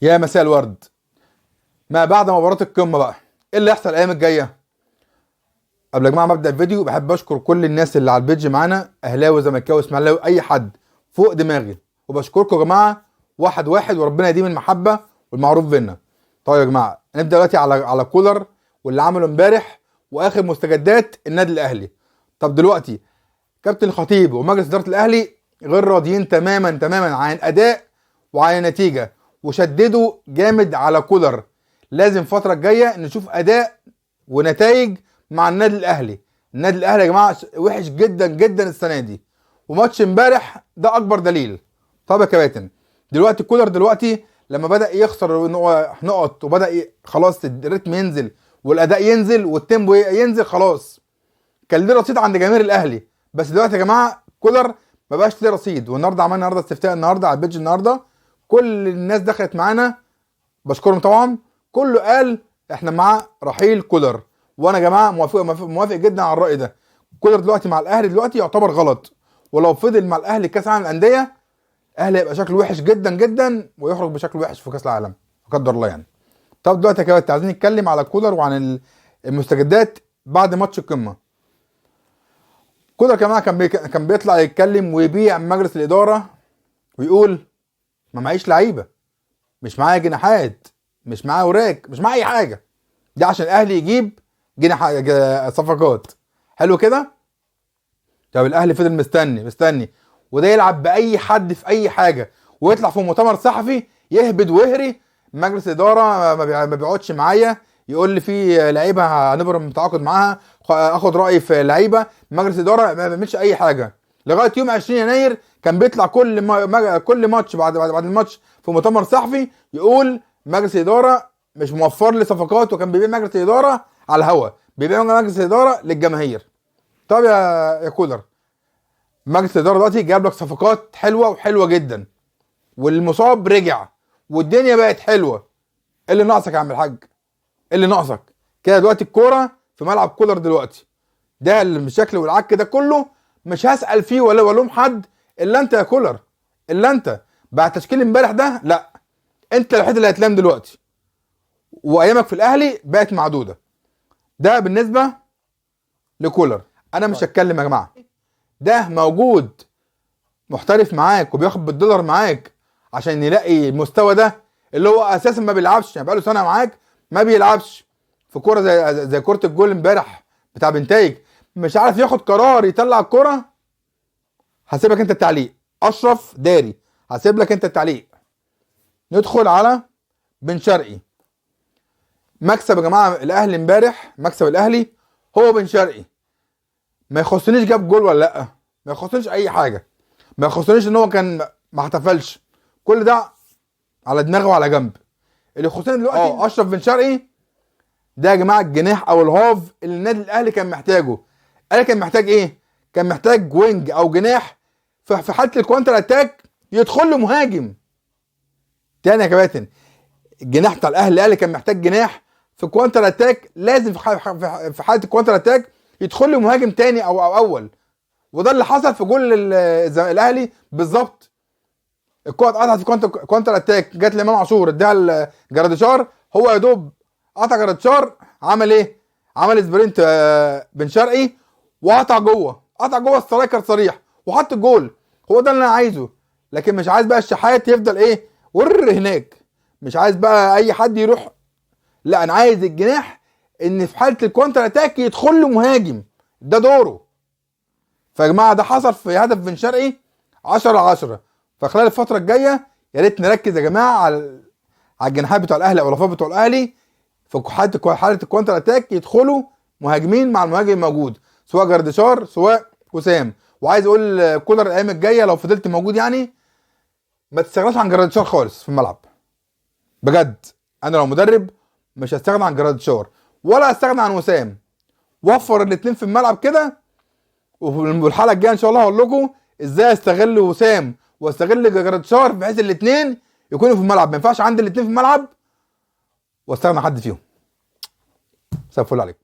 يا مساء الورد. ما بعد مباراة القمة بقى ايه اللي هيحصل الايام الجاية؟ قبل يا جماعة ما ابدا الفيديو بحب اشكر كل الناس اللي على ال page معانا، اهلاوي زملكاوي اسماعيلاوي اي حد فوق دماغي، وبشكركم يا جماعة واحد واحد، وربنا يديم المحبة والمعروف بينا. طيب يا جماعة نبدا دلوقتي على كولر واللي عمله امبارح واخر مستجدات النادي الاهلي. طب دلوقتي كابتن الخطيب ومجلس ادارة الاهلي غير راضيين تماما تماما عن الاداء وعن النتيجة، وشددوا جامد على كولر. لازم الفترة الجاية نشوف اداء ونتائج مع النادي الاهلي. النادي الاهلي يا جماعة وحش جدا جدا السنة دي، وماتش امبارح ده اكبر دليل. طب يا كباتن دلوقتي كولر دلوقتي لما بدا يخسر نقط وبدا خلاص الريتم ينزل والاداء ينزل وال tempo ينزل، خلاص كان ليه رصيد عند جماهير الاهلي. بس دلوقتي يا جماعة كولر ما بقاش ليه رصيد. والنهارده عملنا النهارده استفتاء النهارده على ال page، النهارده كل الناس دخلت معانا بشكرهم طبعا، كله قال احنا مع رحيل كولر. وانا يا جماعة موافق جدا على الراي ده. كولر دلوقتي مع الاهلي دلوقتي يعتبر غلط، ولو فضل مع الاهلي كاس العالم للاندية الاهلي هيبقى شكله وحش جدا جدا ويخرج بشكل وحش في كاس العالم لا قدر الله يعني. طب دلوقتي يا كابتن عايزين نتكلم على كولر وعن المستجدات بعد ماتش القمه. كولر يا جماعة كان بيطلع يتكلم ويبيع مجلس الادارة ويقول ما معيش لعيبة، مش معايا جناحات، مش معايا وراك، مش معايا اي حاجة، ده عشان الاهلي يجيب جناح صفقات. حلو كده. طب الاهلي فضل مستني مستني، وده يلعب باي حد في اي حاجة، ويطلع في مؤتمر صحفي يهبد ويهري مجلس ادارة ما بيقعدش معايا، يقول لي في لعيبة هنبرم التعاقد معاها، اخد رايي في لعيبة، مجلس ادارة ما بيعملش اي حاجة. لغاية يوم 20 يناير كان بيطلع كل ماتش بعد الماتش في مؤتمر صحفي يقول مجلس ادارة مش موفر لي صفقات، وكان بيبيع مجلس الادارة على الهوا، بيبيع مجلس الادارة للجماهير. طب يا كولر مجلس الادارة دلوقتي جاب لك صفقات حلوة وحلوه جدا، والمصاب رجع والدنيا بقت حلوة، ايه اللي ناقصك يا عم الحاج؟ ايه اللي ناقصك كده؟ دلوقتي الكورة في ملعب كولر دلوقتي، ده الشكل والعك ده كله مش هسأل فيه ولا الوم حد الا انت يا كولر، الا انت بعد تشكيل امبارح ده. لا انت الوحيد اللي هتلام دلوقتي، وايامك في الاهلي بقت معدودة. ده بالنسبة لكولر. انا مش هتكلم يا جماعة، ده موجود محترف معاك وبياخد بالدولار معاك عشان يلاقي المستوى ده اللي هو اساسا ما بيلعبش، يعني بقاله سنة معاك ما بيلعبش في كورة زي كورة الجول امبارح بتاع بنتايج، مش عارف ياخد قرار يطلع الكورة. هسيب لك انت التعليق اشرف داري، هسيب لك انت التعليق. ندخل على بن شرقي. مكسب يا جماعة الاهلي امبارح، مكسب الاهلي هو بن شرقي. ما يخصنيش جاب جول ولا لا، ما يخصنيش اي حاجة، ما يخصنيش ان هو كان ما احتفلش، كل ده على دماغه وعلى جنب. اللي يخصني دلوقتي اشرف بن شرقي ده يا جماعة الجناح او ال half اللي النادي الاهلي كان محتاجه. الاهلي كان محتاج ايه؟ كان محتاج wing او جناح في حاله ال counter attack يدخل له مهاجم. تاني يا كباتن، الجناح بتاع الاهلي كان محتاج جناح في counter attack، لازم في حاله ال counter attack يدخل له مهاجم تاني او اول، وده اللي حصل في جول الاهلي بالظبط. الكورة اتقطعت في counter attack، جت لامام عاشور اداها لجراديشار، هو يا دوب قطع جراديشار، عمل ايه؟ عمل sprint بن شرقي وقطع جوه، قطع جوه striker صريح وحط الجول. هو ده اللي انا عايزه، لكن مش عايز بقى الشحات يفضل ايه ور هناك، مش عايز بقى اي حد يروح، لا انا عايز الجناح ان في حاله ال counter attack يدخل له مهاجم، ده دوره. فيا جماعة ده حصل في هدف بن شرقي 10-10. فخلال الفترة الجاية يا ريت نركز يا جماعة على الجناحات بتوع الاهلي او الافراد بتوع الاهلي في حاله ال counter attack يدخلوا مهاجمين مع المهاجم الموجود، سواء جردشار سواء وسام. وعايز اقول كولر الايام الجاية لو فضلت موجود يعني ما تستغناش عن جردشار خالص في الملعب بجد. انا لو مدرب مش هستغنى عن جردشار ولا هستغنى عن وسام، وفر الاثنين في الملعب كده. والحلقة الجاية ان شاء الله هقول لكم ازاي استغل وسام واستغل جردشار بحيث الاثنين يكونوا في الملعب. ما ينفعش عندي الاثنين في الملعب واستغنى عن حد فيهم. مساء الفل عليكم.